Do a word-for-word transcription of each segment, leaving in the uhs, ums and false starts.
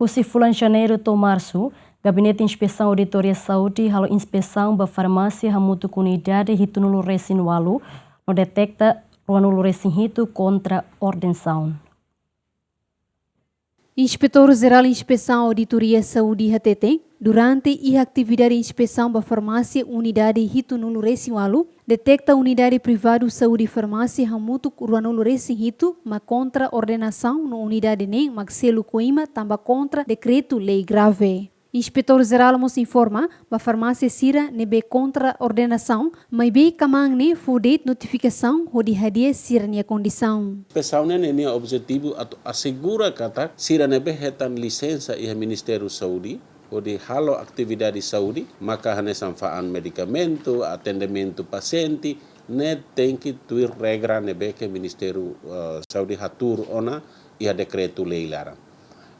Husi fulan Janeiru to'o Marsu, Gabinete Inspesaun Auditoria Saúde halo inspesaun ba farmásia hamutuk unidade hitunulu resin ualu, no deteta ruanulu resin hitu kontra-ordenasaun. Inspetór Jerál Inspesaun Auditoria Saúde hateten, durante iha atividade inspesaun ba farmásia unidade hitunulu resin ualu, deteta unidade privadu saúde farmásia hamutuk ruanulu resin hitu mak kontra-ordenasaun no unidade ne'e mak selu koima tanba kontra dekretu-lei grave. Inspetór Jerál mós informa ba farmásia sira ne'ebé kontra-ordenasaun, maibé kmaan ne'e fó de'it notifikasaun hodi hadi'a sira-nia kondisaun. Inspesaun ne'e nia objetivu atu asegura katak sira ne'ebé hetan lisensa iha Ministériu Saúde hodi halo atividade saúde, maka hanesan fa'an medikamentu, atendimentu pasiente, ne'e tenke tuir regra ne'ebé ke Ministériu, eh, Saúde hatuur ona iha dekretu-lei laran.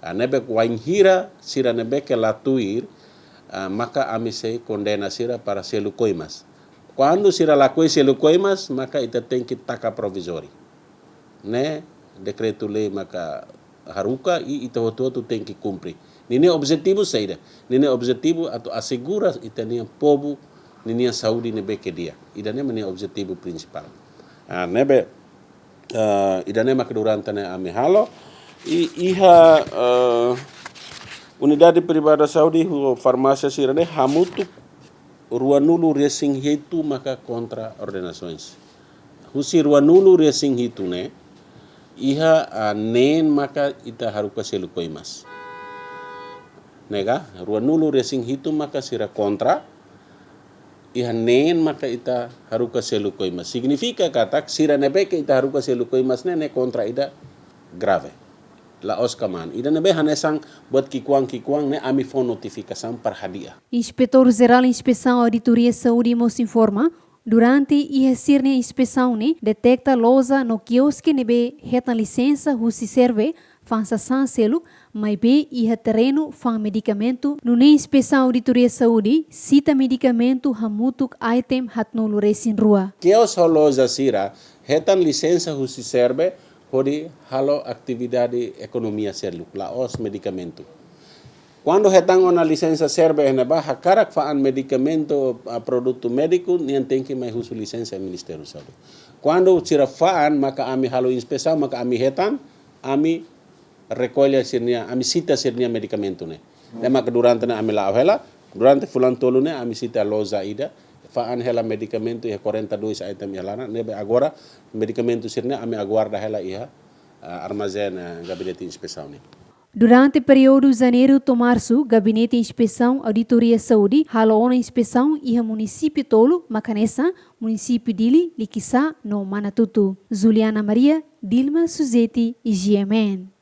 Ah, ne'ebé wainhira sira ne'ebé ke la tuir, ah, maka ami sei kondena sira para selu koimas. Kuandu sira lakohi selu koimas, maka ita tenke taka provizóriu. Ne'e dekretu-lei maka haruka i ita hotu-hotu tenke kumpre. Ninia objetivu saida? Ninia objetivu atu asegura ita-nia povu ninia saúde ne'ebé ke di'ak. Ida-ne'e mak nia objetivu prinsipál. Ah, ne'ebé, eh, ida-ne'e maka durante ne'e ami halo. I iha, eh, unidade privada saúde ho farmásia sira-ne'e hamutuk ruanulu resin hitu maka kontra-ordenasaun. Husi ruanulu resin hitu ne'e, iha, ah, neen maka ita haruka selu koimas. Ne'e ka, ruanulu resin hitu maka sira kontra, iha neen maka ita haruka selu koimas. Signifika katak sira ne'ebé ke ita haruka selu koimas ne'e, ne'e kontra ida grave. La'ós kmaan. Ida ne'ebé hanesan buat ki'ikoan-ki'ikoan ne'e ami fó notifikasaun para hadi'a. Inspetór Jerál Inspesaun Auditoria Saúde mós informa, durante iha sira-nia inspesaun ne'e deteta loja no kioske ne'ebé hetan lisensa husi SERVE fa'an sasán seluk, maibé iha terrenu fa'an medikamentu, nune'e Inspesaun Auditoria Saúde sita medikamentu hamutuk item haatnulu resin rua. Kios ho loja sira hetan lisensa husi SERVE hodi halo atividade ekonomia seluk, la'ós medikamentu. Kuandu hetan ona lisensa SERVE iha ne'ebá, hakarak fa'an medikamentu, ah, produtu médiku, nia tenke mai husu lisensa Ministériu Saúde. Kuandu sira fa'an, maka ami halo inspesaun, maka ami hetan, ami rekolla sira-nia, ami sita sira-nia medikamentu ne'e. Ne'e maka durante ne'e ami la'o hela, durante fulan tolu ne'e ami sita loja ida, fa'an hela medikamentu iha quarenta e dois item iha laran, ne'ebé agora medikamentu sira-ne'e ami aguarda hela iha, ah, armazén, ah, Gabinete Inspesaun ne'e. Durante períodu Janeiru to'o Marsu, Gabinete Inspesaun Auditoria Saúde halo ona inspesaun iha munisípiu tolu, mak hanesan munisípiu Dili, Liquiçá no Manatuto. Juliana Maria, Dilma Suzeti, GMN.